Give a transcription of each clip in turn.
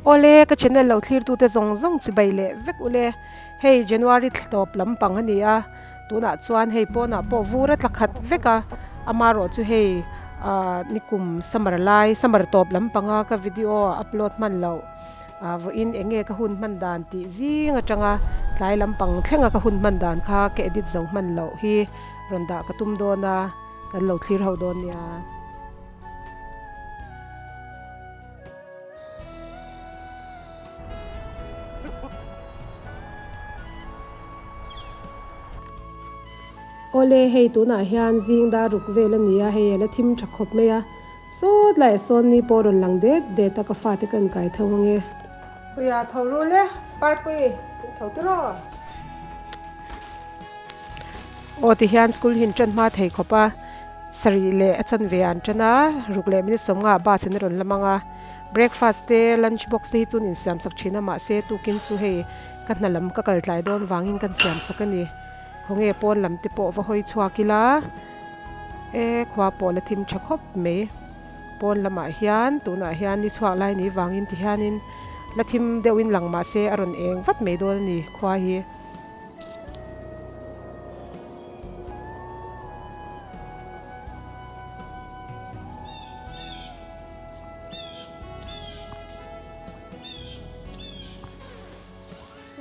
Awle ka channel lo thlir tute zawng zawng chibai leh vek ule hei January thla tawp lampang a ni a tunah chuan hei pawnah pawh vur a tla khat vek a amaherawh chu hei ah nikum summer lai summer tawp lampanga ka video upload hman loh ah vawiin eng nge ka hun hman dan tih zing atanga tlai lampang thlenga ka hun hman dan kha ka edit zo hman loh hi rawn dah ka tum dawn a kan lo thlir ho dawn nia. Awle hei tunah hian zing dar ruk vel a ni a hei a la thim tha khawp mai a sawt laiah sawn ni pawh rawn lang det det a ka fate ka inkai tho ang e. Puia tho rul e Parpui tho tiraw. Aw ti hian school hi an tan hma thei khawp a sarih leh a chanve ah an tan a ruk leh minute sawmnga ah bus in a rawn la mang a breakfast te lunch box te hi chu an insiam sak thin a mahse tukin chu hei ka hna lam ka kal tlai dawn vangin kan siam sak a ni khawnge pawn lam te pawh va hawi chhuak ila e khua pawh la thim tha khawp mai pawn lamah hian tunah hian ni chhuak lai ni vangin ti hianin la thim deuhin lang mahse a rawn eng vat mai dawn a ni khua hi.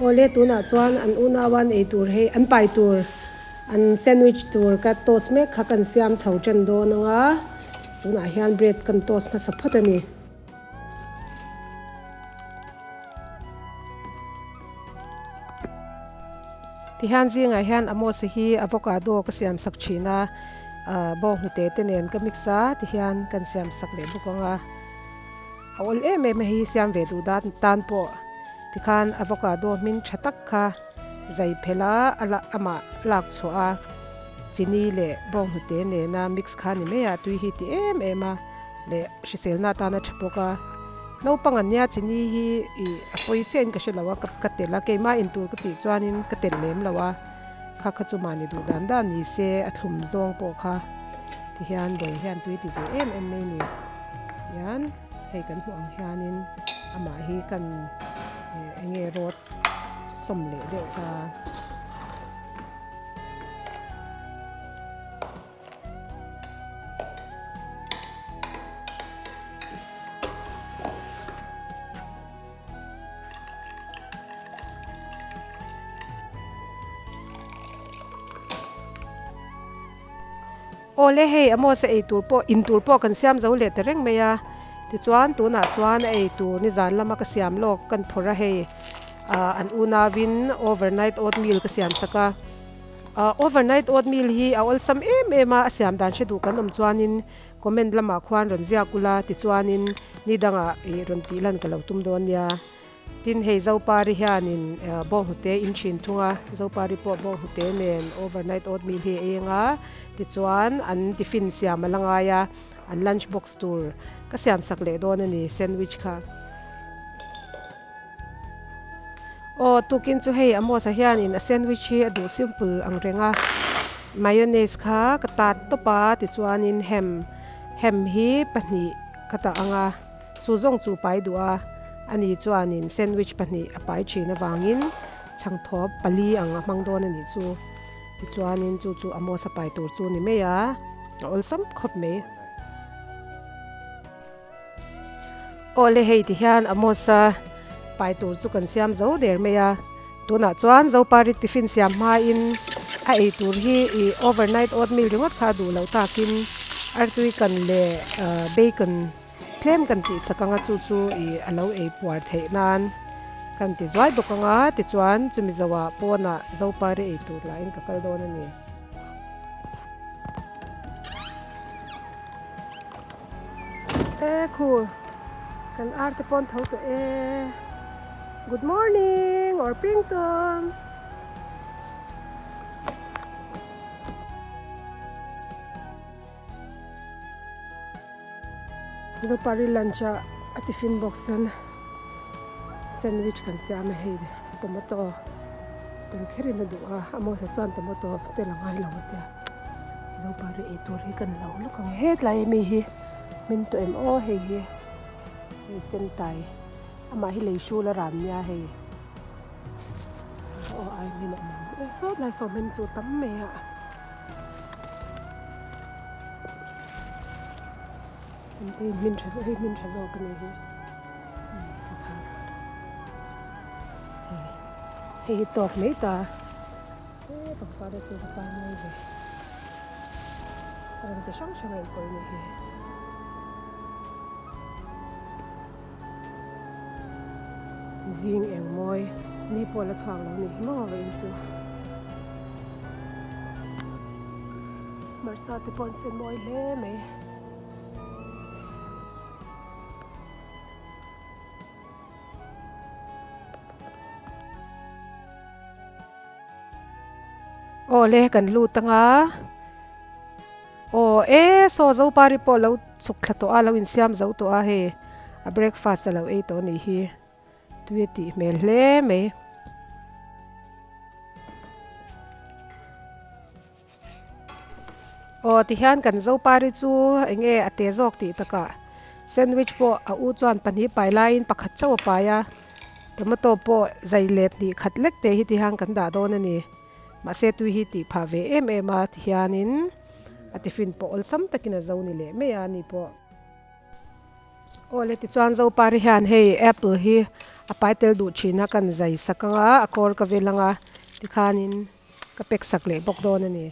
Awle tunah chuan an unau an ei tur hei an pai tur an sandwich tur ka toast mek kha kan siam chho tan dawn anga tunah hian bread kan toast hmasa phawt a ni. Tihian zingah hian Amos-a hi avocado ka siam sak thin a, ah bawnghnute te nen ka mix a tihian kan siam sak leh bawk ang a, a awl em em a hei siam ve duh dan tan pawh tikhan avocado hmin tha tak kha zai phelh a a la amah lak chhuah a chini leh bawnghnute nena mix kha ni mai a tui hi ti em em a. Leh hriselna atana tha bawk a, naupang an nia chini hi ih a pawi chiah in ka hre lo a ka telh a keimah in tur ka tih chuanin ka telh lem lo a kha kha chu mahni duh dan dan ni se a thlum zawng pawh kha tihian bawi hian tui ti ve em em mai ni tihian hei kan hmuh ang hianin amah hi kan eng nge rawt sawm leh deuh ta. Awle hei Amos a ei tur pawh in tur pawh kan siam zo leh ta reng mai a tichuan tunah chuan a ei tur nizan lama ka siam lawk kan phawrh a hei ah an unauin overnight oatmeal ka siam sak a. Ahh overnight oatmeal hi a awlsam em em a, a siam dan hre duh kan awm chuanin comment lamah khuan rawn ziak ula tichuanin ni dangah ih rawn tih lan ka lo tum dawn nia. Tin hei Zopari hianin bawnghnute in thin thung a, Zopari pawh bawnghnute nen overnight oatmeal hi a eng a, tichuan an tiffin siam a la ngai a, an lunch box tur ka siam sak leh dawn a ni sandwich kha. Aw tukin chu hei Amos-a hianin a sandwich hi a duh simple ang reng a mayonnaise kha ka tat tawp a tichuanin ham ham hi pahnih ka tah ang a chu zawng chu pai duh a ani chuanin sandwich pahnih a pai thin avangin chhangthawp pali ang a hmang dawn a nih chu tichuanin chu chu Amos-a pai tur chu ni mai a a awlsam khawp mai. Awle hei ti hian Amos-a pai tur chu kan siam zo der mai a, tunah chuan Zopari tiffin siam hmain a ei tur hi ih overnight oatmeal ringawt kha a duh loh takin artui kan leh bacon tlem kan tih sak ang a chu chu ih a lo ei puar theih nan kan ti zuai bawk ang a tichuan chumi zoah pawnah Zopari ei tur lahin ka kal dawn a ni. E khu kan ar te pawn tho tawh e good morning or pington Zopari lunch a a tiffin box an sandwich kan siam a hei tomato tel kherin a duh a Amos-a chuan tomato tel a ngai lo a tia. Zopari ei tur hi kan lo lawk ang e hetlai ami hi hmin tawh em aw hei hi hei sen tai Amah hi lei hrul a ran nia hei. Aw ai hmin a awm ang. E sawt lai saw hmin chu tam mai a. Hei hmin tha zawk hei hmin tha zawk a ni hi. Hei hi tawk mai ta. He pangpar te chu ka par mawi ve. Rawng chi hrang hrang a inpawlh a nih hi. Zing eng mawi ni pawh la chhuak lo ni hi maw vawiin chu. Hmarcha te pawh an sen mawi hle mai. Aw le kan lut anga aw e saw zopari pawh lo chhuk thla tawh a lo insiam zo tawh a hei a breakfast a lo ei tawh a nih hi tui a tih hmel hle mai. Aw tihian kan zopari chu eng nge a te zawk tih takah sandwich pawh a u chuan pahnih pai laiin pakhat chauh a pai a tomato pawh zai lep hnih khat lek te hi tihian kan dah dawn a ni mahse tui hi tih phah ve em em a tihianin a tiffin pawh awlsam takin a zo ni leh mai a ni pawh. Aw le tichuan Zopari hian hei apple hi a pai tel duh thin a kan zai sak anga a kawr ka vel anga tikhanin ka pack sak leh bawk dawn a ni.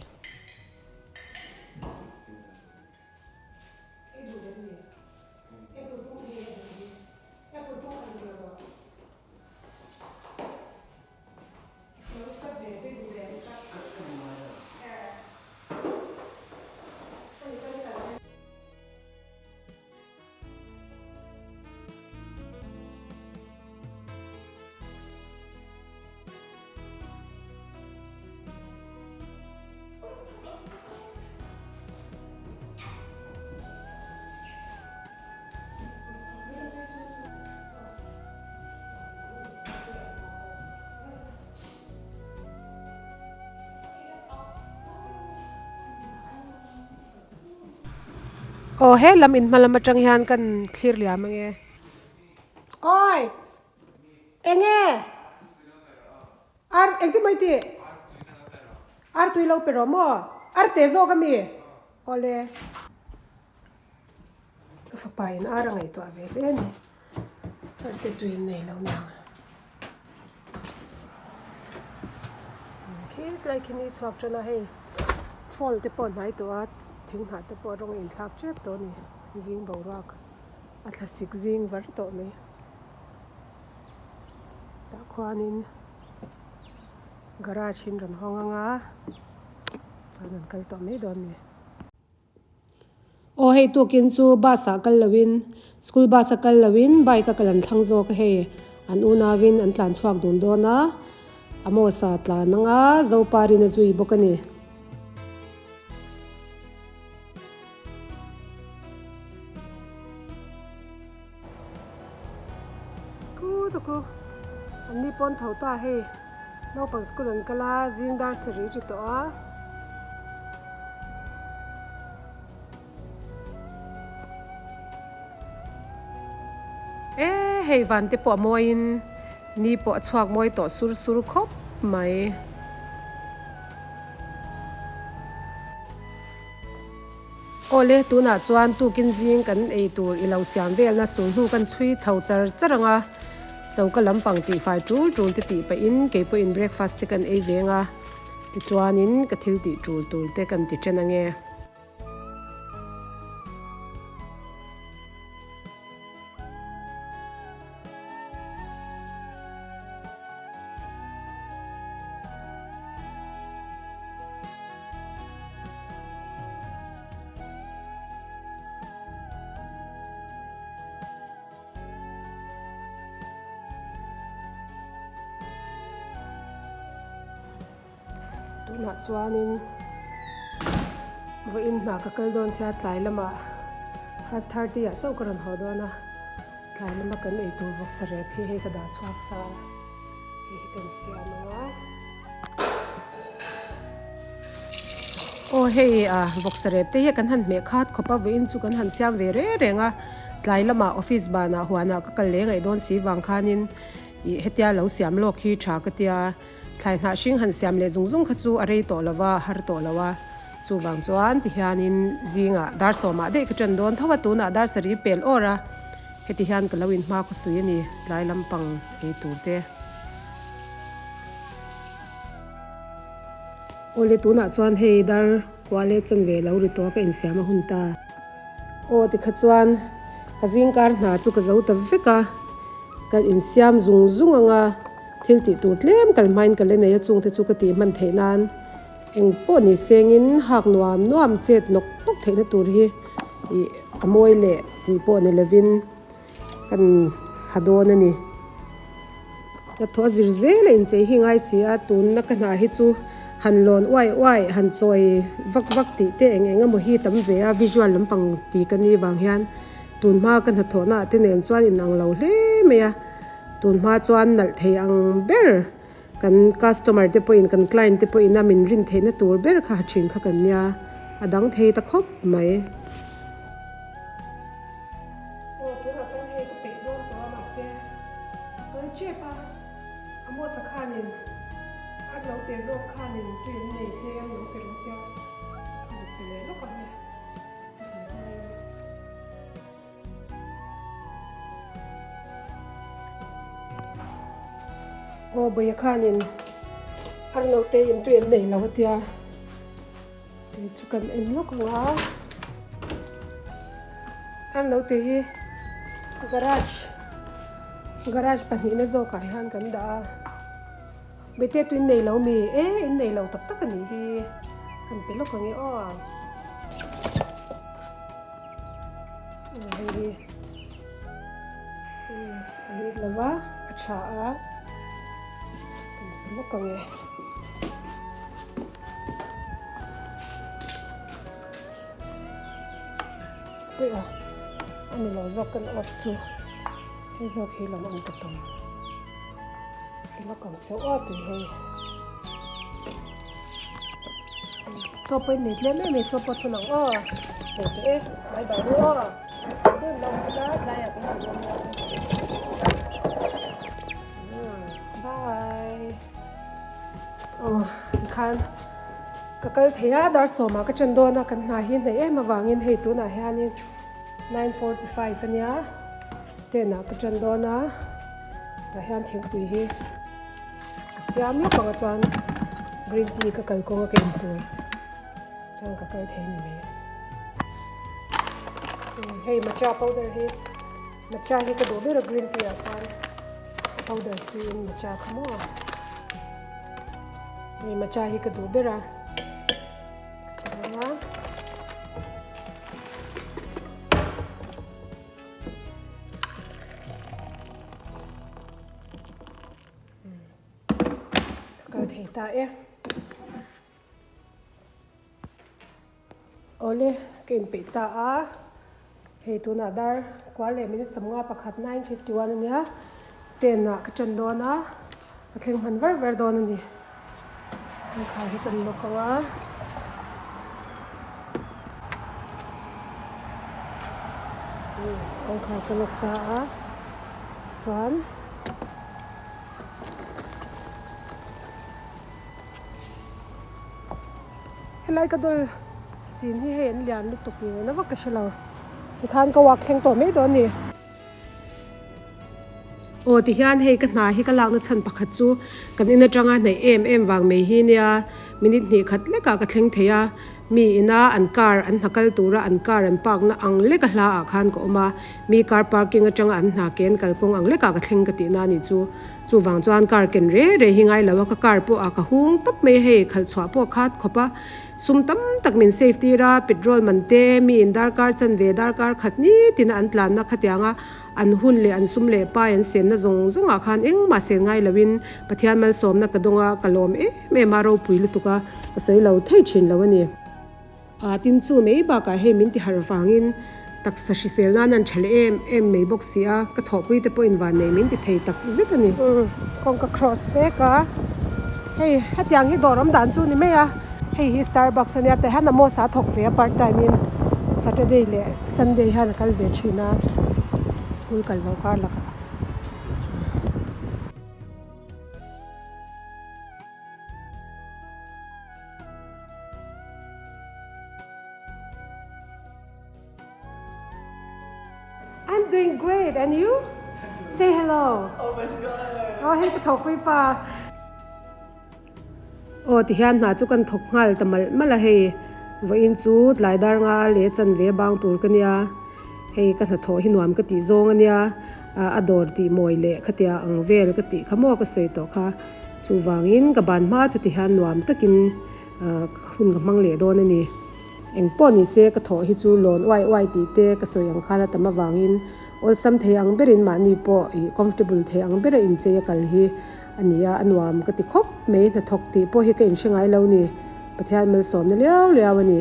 Aw he lam in hma lam atang hian kan thlir liam ange. Awi! Enge? Ar engtin mai tih? Ar tui lo pe rawh maw? Ar te zawk ami? Awle. Ka fapa in ar a ngaihtuah ve hle a ni. Ar te tui an nei lo niang. Khi tlai khi ni chhuak tan a hei fall te pawh a hnai tawh a thing hnah te pawh rawng a inthlak tep tawh a ni zing boruak a thlasik zing var tawh mai tah khuanin garage hi an rawn hawng ang a chuan an kal tawh mai dawn a ni. Aw hei tukin chu bus ah kal loin school bus a kal loin bike a kal an thlang zawk a hei an unauin an tlan chhuak dun dawn a Amos-a tlan anga Zoparin a zui bawk a ni. Ku ta ku an ni pawn tho ta hei naupang school an kal a zing dar sarih ri tawh a. E hei van te pawh a mawiin ni pawh a chhuak mawi tawh sur sur khawp mai. Awle, tunah chuan tukin zing kan ei tur i lo siam velna sul hnu kan chhui chho char char ang a, choka lampang tihfai tul tul te tih pahin kei pawhin breakfast te kan ei veng a, tichuanin ka thil tih tul tur te kan ti chen ange. Tunah chuanin vawiin hna ka kal dawn sia tlai lamah 5:30 ah chauh ka rawn haw dawn a tlai lama kan eitur vawksa rep hi hei ka dah chhuak sa a hei hi kan siam ang a. Aw hei ah vawksa rep te hi kan han hmeh khat khawp a vawiin chu kan han siam ve reng reng a. Tlai lamah office banah huanah ka kal leh ngaih dawn si vang khanin ih hetia lo siam lawk hi tha ka tia. Thlai hnah hring han siam leh zung zung kha chu a rei tawh lo va, a har tawh lo a. Chuvang chuan tihianin zingah dar sawmah daih ka ṭan dawn tho a, tunah dar sarih pel awr a, heti hian ka lo inhma khawsui a ni, tlai lampang ei tur te. Awle tunah chuan hei dar kuale chanve lo ri tawh a ka insiam a hun ta. Aw tikha chuan ka zingkar hna chu ka zo ta vek a, ka insiam zung zung ang a, thil tih tur tlem kal hmain ka la nei a chungte chu ka tih hman theih nan eng pawh ni sengin hak nuam nuam chet nawk nawk theihna tur hi ih a mawi leh tih pawh ni lovin kan ha dawn a ni. Hnathawh a zir zel a inchei hi ngai si a, tunna ka hna hi chu han lawn uai uai, han chawi vak vak tih te eng eng emaw hi tam ve a, visual lampang ti ka ni vang hian tunhma ka hnathawhna ah te nen chuan inang lo hle mai a, tunhma chuan nalh thei ang ber kan customer te pawhin kan client te pawhin a min rin theihna tur ber kha ha thin kha kan nia, a dang thei ta khawp mai. Aw tunah chuan hei ka peih dawn tawh a mahse a kal tep a, Amosa khanin a lo teh zawk khanin tui an nei tlem lo pe rawh tia ka zuk pe leh lawk ang e. Aw Bawia khanin ar note in tui an nei lo a tia tui chu kan en lawk ang a. Ar note hi garage garage pahnihna zawkah hian kan dah a Mite tui in nei lo mi e in nei lo tak tak a nih hi kan pe lawk ang e aw. Hei hi a lut lo va a tha a kan pe lawk ang e. Ui a a ni lo zawk kan off chu hei zawk hi lam ang ka tum pe lawk ang chauh a tui hei. Chaw pawh in nei tlem em em chaw pawh thun ang aw haw teh e tlai bai ru aw deuh lo ila tlaiah kan ti dawn nia bye aw tikhan ka kal thei a dar sawmah ka chen dawn a kan hna hi hnaih em avangin hei tunah hianin 9:45 ania 10 ah ka chen dawn a tah hian thingpui hi. Ka siam lawk ang a chuan green tea ka kal kawng a ka in tur chuan ka kal thei a ni mai. Hei matcha powder hi matcha hi ka duh ber a green tea ah chuan powder siin matcha kha maw hei matcha hi ka duh ber a. Ka kal thei ta e. Awle ka inpeih ta a, hei tunah dar kual leh minute sawmnga pakhat 9:51 ania 10 ah ka ṭan dawn a, ka thleng hman var var dawn a ni. Kawngkhar hi kan lock ang a. Kawngkhar ka lock ta a chuan helai ka dawl chin hi hei an lian lutuk ni awm vak ka hre lo tikhan ka walk thleng tawh mai dawn a ni. Aw tihian hei ka hna hi ka lakna chhan pakhat chu kan in atanga hnaih em em vang mai hi nia minute hnih khat lekah ka thleng thei a mi ina an car an hna kal tura an car an park na ang lek a hla ah khan ka awm a mi car parking atanga an hna ke an kalkawng ang lekah ka thleng ka tih na anih chu chuvang chuan car ken re re hi ngai lo a ka car pawh a ka hung tawp mai a hei khalh chhuah pawh a khat khawp a. Sum tam tak min save tir a, petrol man te, mi in darkar chanve darkar khat ni tina an tlanna khatianga an hun leh an sum leh pai an senna zawng zawngah khan engmah sen ngai loin Pathian malsawmna ka dawng a, ka lawm em em a, ropui lutuk a, ka sawi lo thei thin lo a ni. A tin chu mai bakah hei min ti harh vangin taksa hrisel nan an tha leh em em mai bawk si a, ka thawhpui te pawhin van nei min ti thei tak zet a ni. Kawng ka cross mek a, hei hetiang hi dawr awm dan chu ni mai a, hei hi Starbucks ania tah hian Amos a thawk ve a part time in Saturday leh Sunday hian a kal ve thin a. School kal loh kar lakah. I'm doing great and you? Say hello. Oh my god. Oh hei ka thawkpui pa. Aw tihian hna chu kan thawk nghal ta malh malh a hei vawiin chu tlai dar nga leh chanve bang tur ka nia hei ka hnathawh hi nuam ka tih zawng a nia a dawr tih mawi leh khatia ang vel ka tih kha maw ka sawi tawh kha chuvangin ka ban hma chu tihian nuam takin hun ka hmang leh dawn a ni. Eng pawh ni se ka thawh hi chu lawn uai uai tih te ka sawi ang khan a tam avangin awlsam thei ang berin mahni pawh ih comfortable thei ang bera inchei a kal hi a ni a, a nuam ka ti khawp mai hnathawk tih pawh hi ka inhre ngai lo ni, Pathian malsawmna liau liau a ni.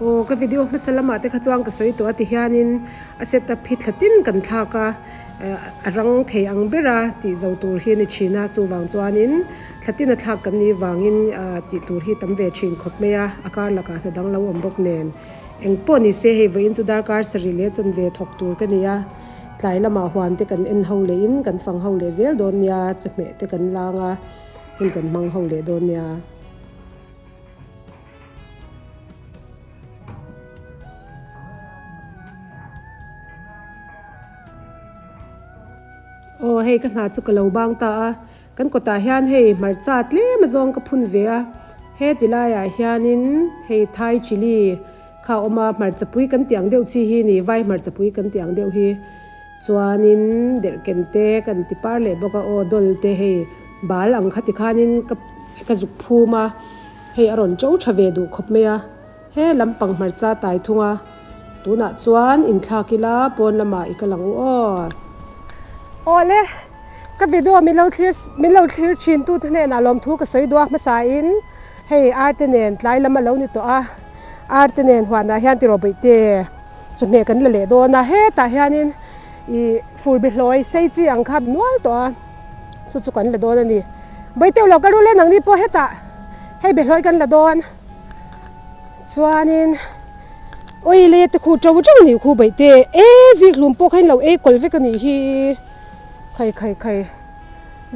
Aw ka video hmasa lamah te kha chuan ka sawi tawh a ti hianin a set up hi thla tin kan thlak a a rang thei ang bera tih zo tur hi a ni thin a chuvang chuanin thla tin a thlak kan nih vangin tih tur hi tam ve thin khawp mai a a kar lakah hna dang lo awm bawk nen eng pawh ni se hei vawiin chu darkar sarih leh chanve thawk tur ka ni a tlai lamah huan te kan en ho leh in kan fang ho leh zel dawn nia chawhmeh te kan lang a hun kan hmang ho leh dawn nia. Aw hei ka hna chu ka lo bang ta a, kan kawtah hian hei hmarcha tlem azawng ka phun ve a, he ti laiah hianin hei thai chilli kha a awm a, hmarcha pui kan tih ang deuh chi hi a ni, vai hmarcha pui kan tih ang deuh hi chuanin derhken te kan ti par leh bawk a, aw dawl te hei bal ang kha tikhanin ka ka zuk phum a. Hei a rawn to tha ve duh khawp mai a, he lampang hmarcha tai thung a, tunah chuan inthlak ila pawn lamah i kal ang u aw. Awle, ka video min lo thlir min lo thlir thin tu te hnenah lawmthu ka sawi duh a hmasa in hei arte nen tlai lam a lo ni tawh a, arte nen huanah hian tiraw beihte chawhmeh kan la leh dawn a, hetah hianin ih fur bihlawi sei chi ang kha nual tawh a. Chu chu kan la dawn a ni. Baiteu lo ka rul e nangni pawh hetah hei behlawi kan la dawn. Chuanin oil e te khu to to ni khu baihte e zikhlum pawh kha in lo ei kawl vek a nih hi khai khai khai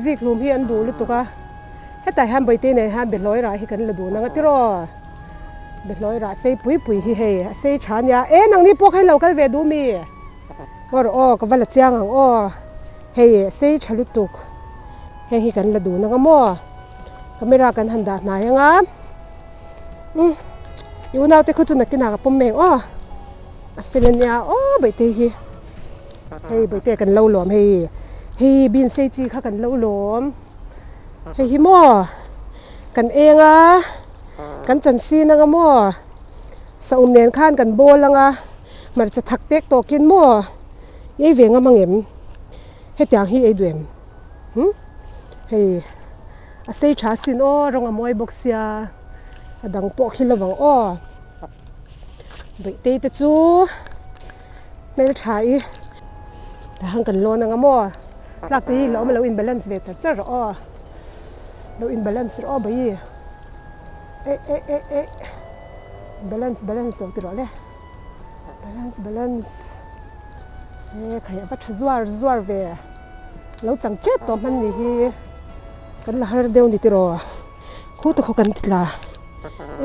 zikhlum hi an duh lutuk a hetah hian baihte nen hian behlawi rah hi kan la duh nang a tiraw behlawi rah sei pui pui hi hei a sei tha a nia e nangni pawh kha in lo kal ve duh mi aw rawh aw ka va la chiang ang aw. Hei sei tha lutuk heng hi kan la dun anga maw camera kan han dah hnai anga umm i unau te khu chu nakinah ka pawm mai ang aw a fel ania aw baihte hi hei baihte kan lo lawm hei hei bean sei chi kha kan lo lawm hei hi maw kan eng a kan chan sin anga maw saum nen khan kan bawl anga hmarcha thak tek tawkin maw. Ei ve ngam ang em? Hetiang hi ei duh em? Hm? Hei a sei tha asin aw rawng a mawi bawk sia a dang pawh khi lovang aw. Bawihte te chu hmeltha i tah hian kan lawn anga maw tlak te hi la awm a lo in balance ve char char rawh aw lo in balance rawh aw bawihi eh eh eh eh balance balance lo ti rawh le. Balance balance he khai a va tha zuar zuar ve lo chang tep tawh hman ni hi kan la har deuh ni tiraw khu te khaw kan ti tla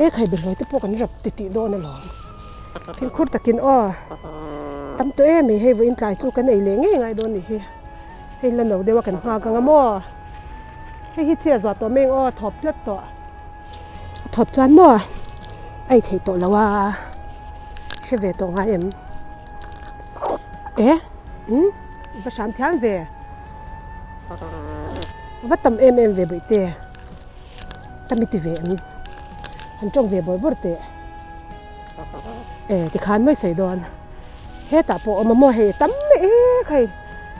e khai behlawi te pawh kan rap ti tih dawn alawm fimkhur takin aw tam tawh em mai hei vawiin tlai chu kan ei leh ngei ngai dawn ni hi hei la no deuh a kan nghak ang a maw hei hi chhia zuah tawh mai ang aw thawp tlat tawh. A thawp chuan maw a ei theih tawh lo a, hre ve tawh ngai em? E umm i va hram thiam ve, a va tam em em ve bawihte, ka mi ti ve em, han tawng ve bawrh bawrh teh, e tikhan mai sawi dawn, hetah pawh awm a maw hei tam mai ek hei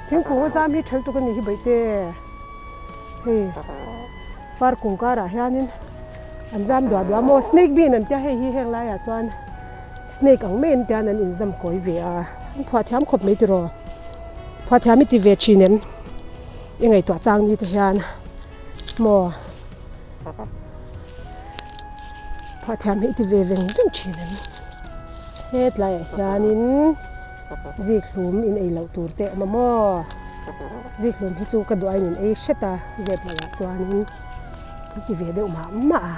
thingkung a zam hi ṭhel tuk a nih hi bawihte hei. Far kung karah hianin an zam duah duah a maw snake bean an tia hei hi heng laiah chuan snake ang mai an tia an inzam kawi ve a an phuah thiam khawp mai tiraw phuah thiam i ti ve thin em. I ngaihtuah chang ni te hian maw phuah thiam hi i ti ve veng veng thin em? Hetlaiah hianin zikhlum in ei loh tur te a awm a maw? Zikhlum hi chu ka duh aiin in ei hret a, zep lohah chuanin an ti ve deuh mah mah a,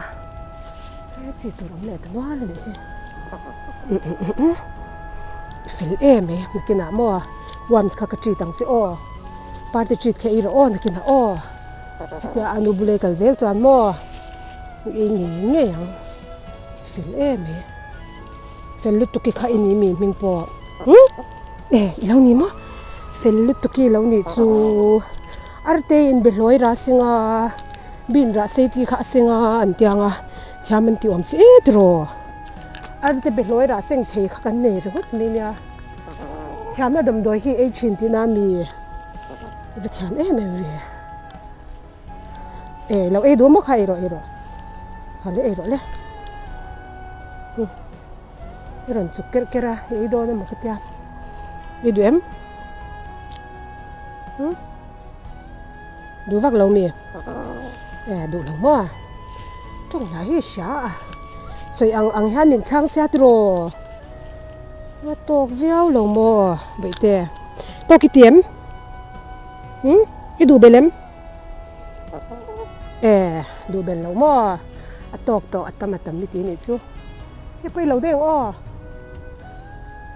he chi tur awm leh ta nual a nih hi. I fel em e nakinah maw worms kha ka treat ang che aw. Party treat kha ei rawh aw nakinah aw. Hetia a nu bula i kal zel chuan maw i ei ngei ngei ang. I fel em e. Fel lutuk i kha i ni mi hming pawh. Huh? E i lo ni maw? Fel lutuk i lo nih chu. Arte in behlawi rah seng a, bean rah sei chi kha a seng a an tiang a, thiam an tih awm chi et rawh. Arte behlawi rah seng thei kha kan nei ringawt mai nia. Thiamna damdawi hi ei thin tihna a mi va thiam em em ve. E lo ei duh maw kha ei rawh ei rawh ha le ei rawh le i rawn chuk kerh kerh a i ei dawn emaw ka tia i duh em umm duh vak lo mi e duh lo maw tawng lah hi hria a sawi ang ang hian min chhang sia tiraw. A tawk viau lo maw Baihte? Tawk i ti em? Umm i duh bel em? E duh bel lo maw? A tawk tawh a tam a tam i ti nih chu. Hei pawh i lo deuh aw.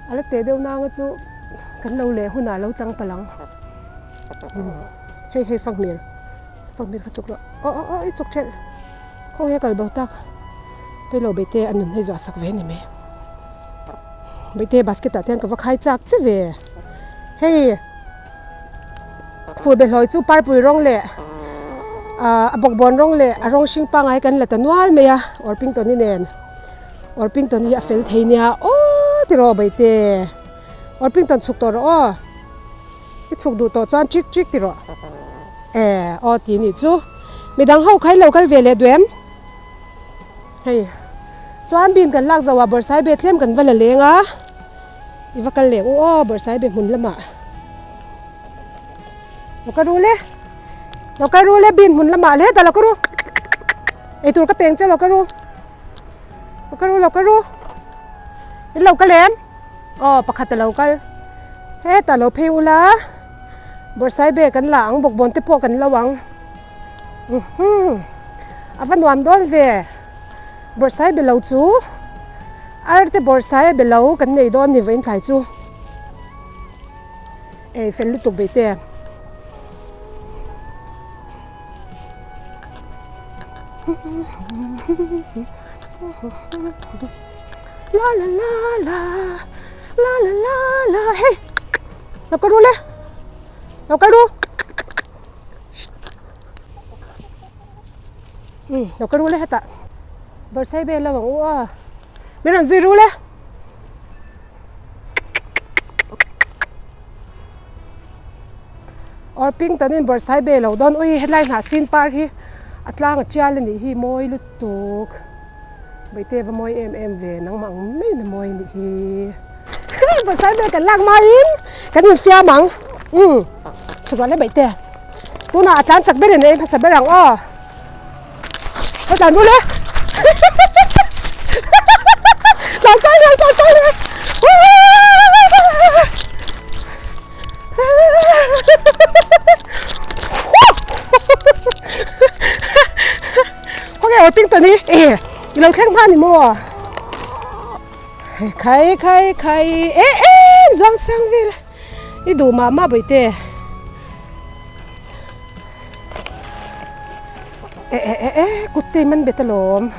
A la teh deuh nanga chu kan lo leh hunah lo chang palh ang. Hei hei fanghmir fanghmir kha chuk rawh. Aw aw aw i chuk thelh. Khawnge kal bo tak. Pelo Baihte a nun hi zuah sak ve ni mai. Baihte basket ah te hian ka va khai chak che ve. Hei fur behlawi chu parpui rawng leh ah a bawkbawn rawng leh a rawng hring pangngai kan la ta nual mai a Orpington-i nen. Orpington hi a fel thei nia aw tiraw Baihte. Orpington chhuk tawh rawh aw. I chhuk duh tawh chuan chik chik tiraw. E aw ti nih chu. Midang ho kha i lo kal ve leh duh em? Hei chuan bin kan lak zoh ah bawrhsaibe tlem kan va la leng a, i va kal leh u aw bawrhsaibe hmun lamah. Lo ka ru le, lo ka ru le bin hmun lamah le hetah lo ka ru, eitur ka peng che lo ka ru, lo ka ru lo ka ru, in lo kal em? Aw pakhat a lo kal, hetah lo phei ula bawrhsaibe kan la ang bawkbawn te pawh kan lo ang. A va nuam dawn ve. Bawrhsai be lo chu ar te bawrhsai be lo kan nei dawn ni vawiin thlai chu. Ei fel lutuk bei te. La la la la la la la la hei lo kal ru le lo kal ru. Umm lo ka rul e hetah bawrhsai vel lo ang u aw min rawn zui rul e Orpington in bawrhsai vel lo dawn ui helai hnah sin par hi a tlang a tial a nih hi mawi lutuk Baihte va mawi em em ve nangmah ang mai na mawi a nih hi bawrhsai vel kan lak maiin kan infiam ang umm chhuah le Baihte. Tunah a tlan chak ber in a ei hmasa ber ang aw. Ka tlan rul e. Tlan kai le, tlan kai le. Khawnge aw ting tawh ni? E, i lo thleng hma ni maw? Khai khai khai e e zang sang vel. I duh mah mah bawihte. E e e e kut te man bet alawm.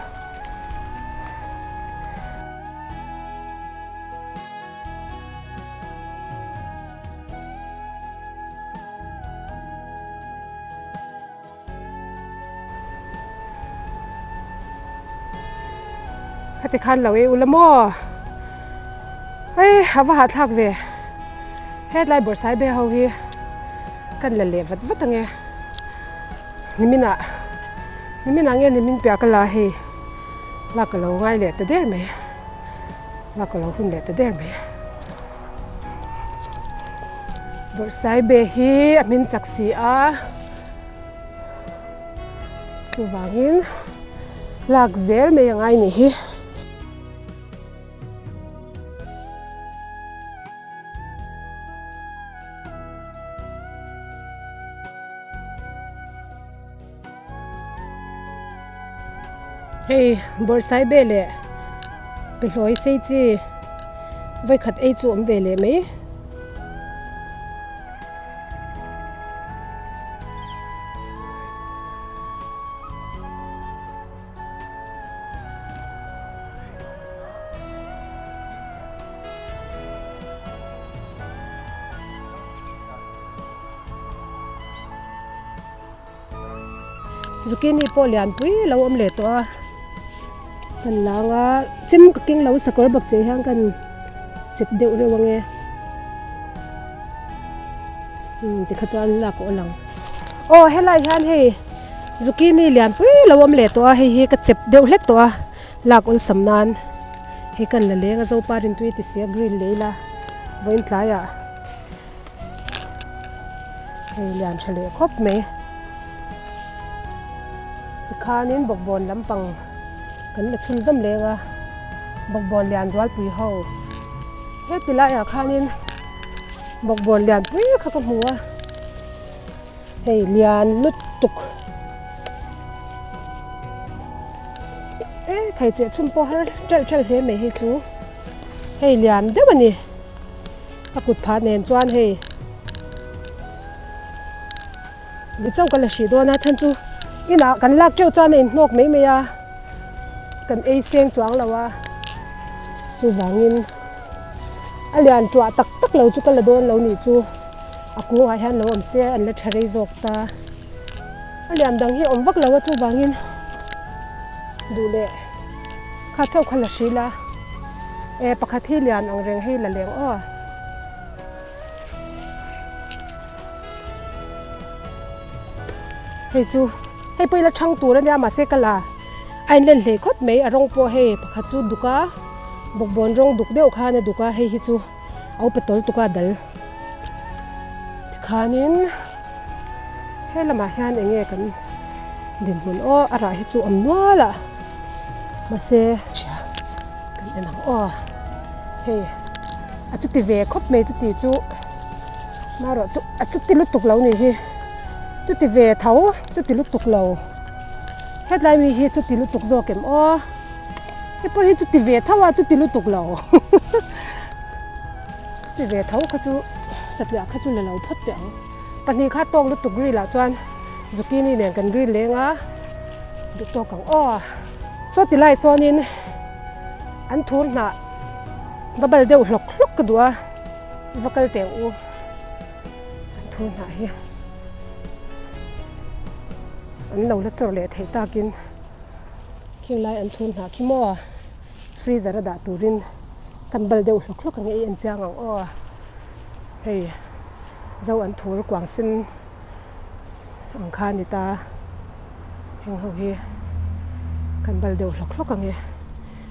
Khati khan lo ei ula maw? Hei a va hahthlak ve. Hetlai bawrhsai be ho hi kan la leh vat vat ange. Niminah niminah nge nimin piah ka la hei lak ka lo ngai leh ta der mai. Lak ka lo hun leh ta der mai. Bawrhsaibe hi a hmin chak si a, chuvangin lak zel mai a ngai nih hi. Hei bawrhsaibe leh pehlawi sei chi vawikhat ei chu awm ve leh mai. Zucchini pawh lianpui lo awm leh tawh a kan lang a chim ka keng lo sakawr bak che hian kan chep deuh reuh ang e umm tikha chuan lak a awl ang aw helai hian hei zucchini lianpui lo awm leh tawh a hei hi ka chep deuh hlek tawh a lak awlsam nan hei kan la leng a zopa rintui ti sia grill leh ila vawiin tlaiah. Hei lian tha leh khawp mai tikhanin bawkbawn lampang kan la chhun zawm leng a bawkbawn lian zualpui ho heti laiah khanin bawkbawn lianpui kha ka hmu a hei lian lutuk e khai cheh chhun pawh har ṭalh ṭalh hle mai hei chu hei lian deuh a ni. A kut phah nen chuan hei ni chauh ka la hrih dawn a chhan chu inah kan lak teuh chuan a inhnawk mai mai a kan ei seng chuang lo a chuvangin a lian tuah tak tak lo chu ka la dawn lo nih chu a kungah hian lo awm se an la tha rei zawk ta a lian dang hi a awm vak lo a chuvangin duh leh kha chauh kha la hrih la. E pakhat hi lian ang reng hei la leng aw. Hei chu hei pawh ila chhang tur ania mahse ka la a inlen hlei khawp mai a rawng pawh hei pakhat chu duk a bawkbawn rawng duk deuh khan a duk a hei hi chu a upa tawl tuk a dal tikhanin he lamah hian eng nge kan dinhmun aw a rah hi chu awm nual a mahse Kan en ang aw hei a chuti ve khawp mai chuti chu marawh chu a chuti lutuk lo nih hi chuti ve tho chuti lutuk lo hetlai mi hi chuti lutuk zawk em aw hei pawh hi chuti ve tho a chuti lutuk lo chuti ve tho kha chu satliah kha chu la lo phawt teh ang pahnih kha tawk lutuk ril ah chuan zucchini nen kan ril leng a duh tawk ang aw. Saw ti lai sawnin an thur hnah va bal deuh hlawk hlawk ka duh a, va kal teh ang u an thur hnah hi an lo la chawr leh theih takin khing lai an thur hnah khi maw freezer a dah turin kan bal deuh hlawk hlawk ang e i en chiang ang aw hei zo an thur kuang sen ang kha a ni ta heng ho hi kan bal deuh hlawk hlawk ang e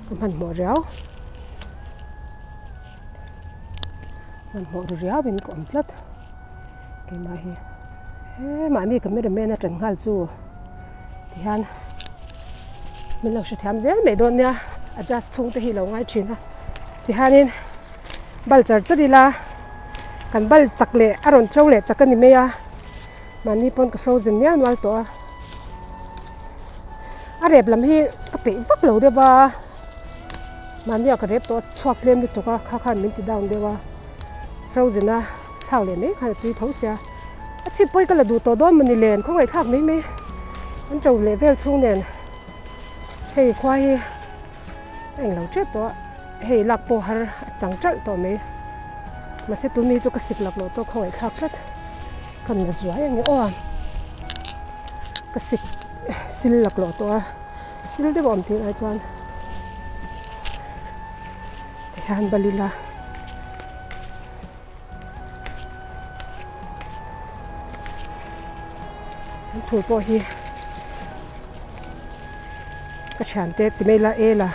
ka hmanhmawh riau hmanhmawh ru riau in ka awm tlat keimah hi he mahni cameraman a tan nghal chu tihian min lo hrethiam zel mai dawn nia adjust chhung te hi lo ngai thin a tihianin bal char char ila kan bal chak leh a rawn to leh chak a ni mai a mahni pawn ka frozen mial nual tawh a a rep lam hi ka peih vak lo deuh a mahni ah ka rep tawh a chhuak tlem lutuk a kha khan min ti down deuh a frozen a thlak leh mai khan a tui tho sia a chhip pawh hi ka la duh tawh dawn mawni len khawngaih thlak mai mai an to leh vel chhung nen hei khua hi a englo tep tawh a. Hei lak pawh har a chang ṭalh tawh mai. Mahse tun mi chu ka sik lak loh tawh khawngaih thlak tlat. Ka na zuai ang e aw. Ka sik sil lak loh tawh a, sil deuh a awm tih lai chuan tihian bal ila. An thur pawh hi ka thiante ti mai la e la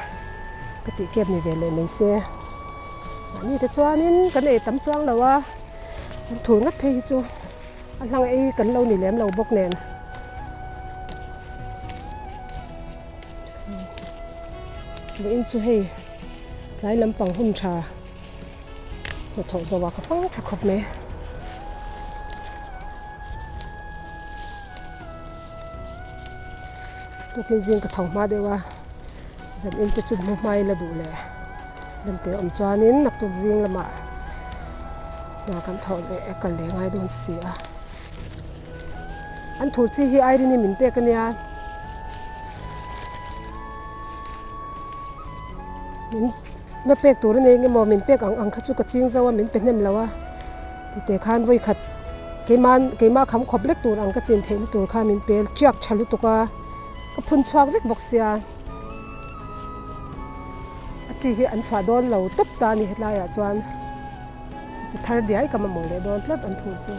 ka tih kep ni ve leh mai se mahni te chuanin kan ei tam chuang lo a. An thur ngat phei hi chu a hlang ei kan lo ni lem lo bawk nen. Vawiin chu hei tlai lampang hun tha hnathawh zawh ah ka hmang tha khawp mai. Tukin zing ka tho hma deuh a zan in te chu hmu hma ila duh leh lemte awm chuanin naktuk zing lamah hna kan thawh leh a kal leh ngai dawn si a. An thur chi hi Irene-i min pek a nia. Min na pek tur a ni eng emaw min pek ang ang kha chu ka ching zo a min pe hnem lo a tite khan vawi khat keimah keimah kham khawp lek tur ang ka chin theihna tur kha min pe tiak tha lutuk a ka phun chhuak vek bawk sia a chi hi an chhuah dawn lo tawp ta a ni hetlai ah chuan. Chi thar diai ka mamawh leh dawn tlat an thur chu.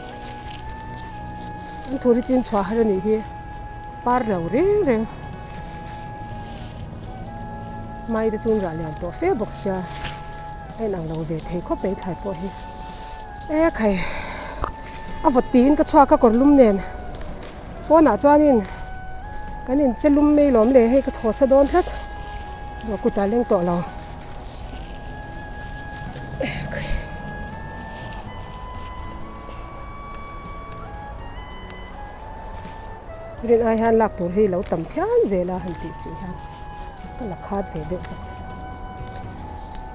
An thur hi chin chhuah har a nih hi par lo reng reng. Mai te chu an rah lian tawh fe bawk sia a inang lo ve thei khawp mai thlai pawh hi. E khai a vawt tiin ka chhuak a kawr lum nen pawnah chuanin kan inche lum mai lawm le hei ka thaw sa dawn tlat ruah kutah leng tawh lo. Rin ai hian lak tur hi lo tam phian zel a han tih chih hian ka la khat ve deuh bawk.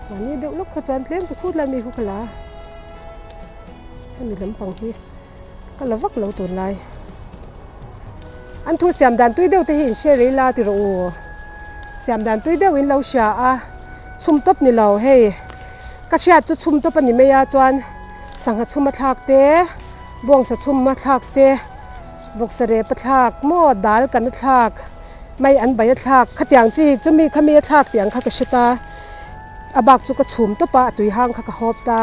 Mahni deuh lawk kha chuan tlem chu khut lai mi khu ka la a, hemi lampang hi ka la vak lo tun lai. An thur siam dan tui deuh te hi in hre rei la ti rawh u. Siam dan tui deuh in lo hria a, chhum tawp ni lo hei. Ka hriat chu chhum tawp a ni mai a chuan sangha chhum a thlak te, bawngsa chhum a thlak te, vawksa rep a thlak maw dal kan a thlak, mai an bai a thlak khatiang chi chumi khami a thlak tih ang kha ka hre ta. A bak chu ka chhum tawp a, a tui hang kha ka hawp ta.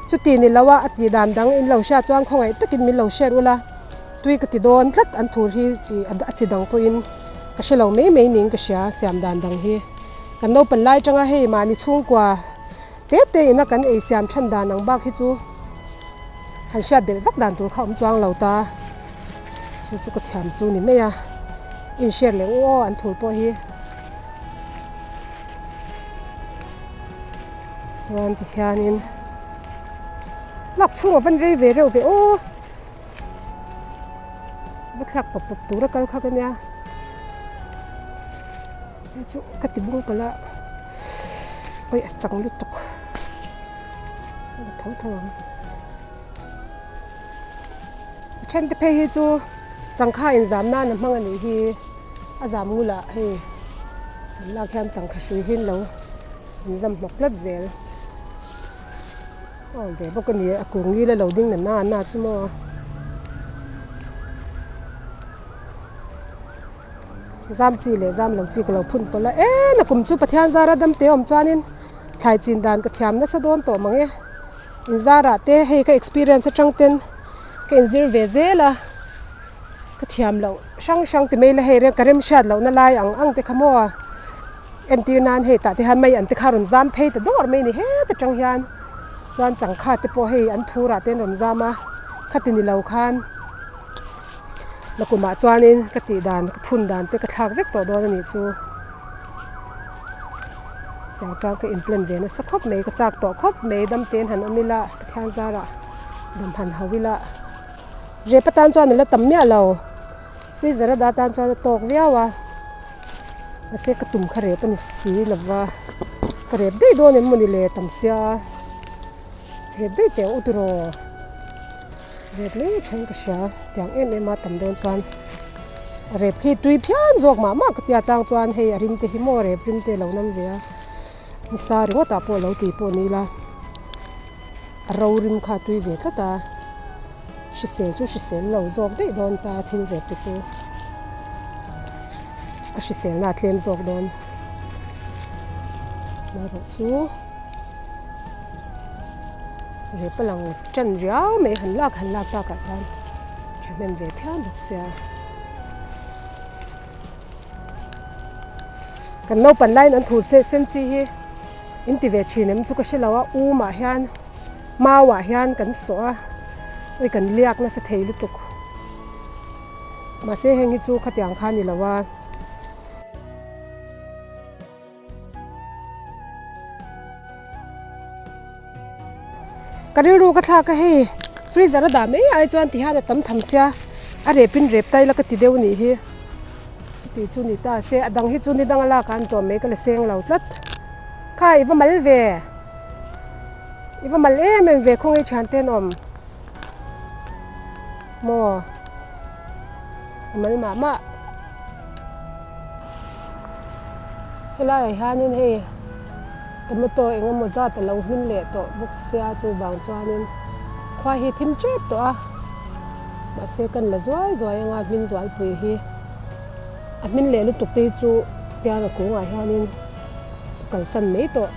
Chuti ni lo a, a tih dan dang in lo hria chuan khawngaih takin min lo hriat ula. Tui ka ti dawn tlat an thur hi ih a chi dang pawhin ka hre lo mai mai niin ka hria siam dan dang hi. Kan naupang lai atanga hei mahni chhungkua te te ina kan ei siam than dan ang bak hi chu han hriat belh vak dan tur kha awm chuang lo ta. Chu chu ka thiam chu ni mai a, inhriat leh u aw an thur pawh hi. Chuan tihianin lak chhungah van rei ve reuh ve aw. Va thlak pawp pawp tur a kal kha ka nia hei chu ka ti bung palh a awi a chang lutuk a tho tho ang a then te phei hi chu changkha in zam nan a hmang a nih hi a zam ngul ah hei an lak hian changkha hrui hi an lo inzam hnawk tlat zel. Aw ve bawk a ni a kung ngil a lo ding na na na chu maw zam chi leh zam lo chi ka lo phun pawlh a en a kum chu Pathian zara dam te awm chuanin thlai chin dan ka thiam nasa dawn tawh mang e in zarah te hei ka experience atang ten ka inzir ve zel a ka thiam loh hrang hrang ti mai la hei ka remhriat lohna lai ang ang te kha maw. Entir nan hei tah te hian mai an te kha rawn zam phei ta dawr mai a ni het atang hian chuan changkha te pawh hei an thur ah te an rawn zam a khati ni lo khan nakumah chuanin ka tih dan ka phun dan te ka thlak vek tawh dawn a nih chu tiang chuan ka in plan ve nasa khawp mai ka chak tawh khawp mai dam te han awm ila Pathian zarah dam han ho ila rep atan chuan a la tam miah lo freezer a dah tan chuan a tawk viau a. Mahse ka tum kha rep a ni si lova ka rep daih dawn em mawni le tam sia rep daih teh ang u tiraw rep mai thleng ka hria tiang em em a tam dawn chuan a rep khi tui phian zawk mah mah ka tia chang chuan hei a rim te hi maw rep rim te a lo nam ve a nisa ringawt ah pawh lo tih pawh ni ila a ro rim kha a tui ve tlat a. Hrisel chu hrisel lo zawk daih dawn ta thil rep te chu a hriselna a tlem zawk dawn marawh chu rep a lang tan riau mai han lak han lak takah chuan thahnem ve phian bawk sia kan naupang laiin an thur che sen chi hi in ti ve thin em chu ka hre lo a um ah hian. Mau ah hian kan sawh a. Oi kan liak nasa thei lutuk. Mahse heng hi chu khatiang kha a ni lo a. Ka rilru ka thlak a hei freezer a dah mai ai chuan ti hian a tam tham sia a rep in rep ta ila ka ti deuh nih hi chuti chu ni ta se a dang hi chu ni dang a lak ah an tawm mai ka la seng lo tlat kha i va mal ve i va mal em em ve khawngaih thian te an awm maw i mal mah mah. Helaiah hianin hei tomato eng emaw zat a lo hmin leh tawh bawk sia chuvang chuanin khua hi thim tep tawh a mahse kan la zuai zuai anga hmin zualpui hi a hmin leh lutuk te hi chu tiang a kungah hianin ka kalsan mai tawh.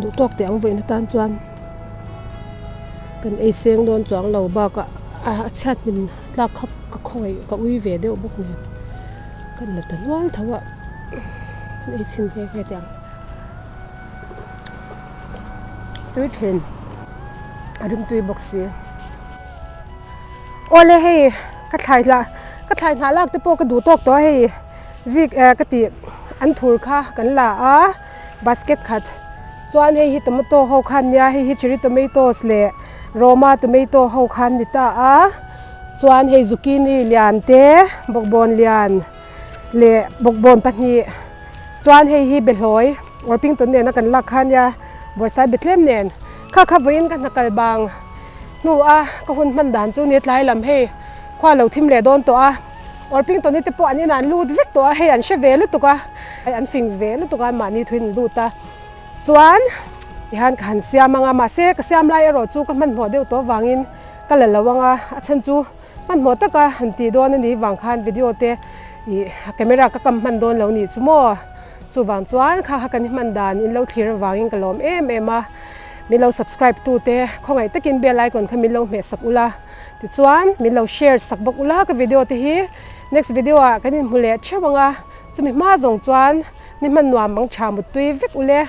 Duh tawk teh ang vawiin atan chuan kan ei seng dawn chuang lo bakah a chhiat hmin tlak kha ka khawngaih ka ui ve deuh bawk nen kan la ta nual tho a kan ei chhin ve ve teh ang. Tui thin a rim tui bawk si. Awle hei ka thlai hlah ka thlai hnah lak te pawh ka duh tawk tawh a hei zik eh ka tih an thur kha kan la a basket khat chuan hei hi tomato ho khan nia hei hi chilli tomatoes leh roma tomato ho khan ni ta a chuan hei zucchini lian te bawkbawn lian leh bawkbawn pahnih. Chuan hei hi Behlawi Orpington nena kan lak kha ania Bawrhsai Bethlehem nen kha kha vawiin ka hna kal bang hnu a ka hun hman dan chu ni tlai lam hei khua lo thim leh dawn tawh a Orpington-i te pawh an inah an lut vek tawh a hei an hre ve lutuk a an fing ve lutuk a mahni thuin an lut a chuan tihian ka han siam ang a mahse ka siam lai erawh chu ka hmanhmawh deuh tawh avangin ka la lo ang a a chhan chu Hmanhmawh taka han tih dawn a nih vang khan video te ih camera ka kam hman dawn lo nih chu maw? Chuvang chuan kha kha kan hman dan in lo thlir avangin ka lawm em em a, min lo subscribe tu te khawngaih takin bell icon kha min lo hmeh sak ula, tichuan min lo share sak bawk ula ka video te hi next video ah kan inhmu leh theuh ang a, chumi hma zawng chuan ni hman nuam mang tha muttui vek ule.